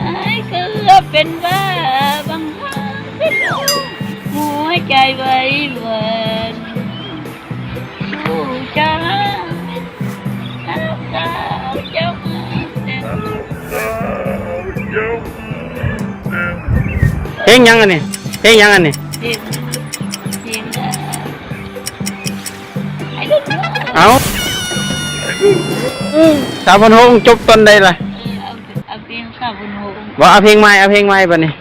ອ້າຍເກືອບເປັນບ້າ ບັງຫາເປັນໂລກ ຫົວໃຈໄວວານ ສູ້ຈ້າ ຮັກສາວເຈົ້າມາແຕ່ ເພງຫຍັງອັນນີ້? ເພງຫຍັງອັນນີ້? ເພງ ເພງ I don't know. ເອົ້າ ສາວພັນຫົກ ຈົບຕອນໃດລະ? ເອີ ເອົາ ເອົາເພງສາວພັນຫົກ ບໍ່ ເອົາເພງໃໝ່ ເອົາເພງໃໝ່ບັດນີ້.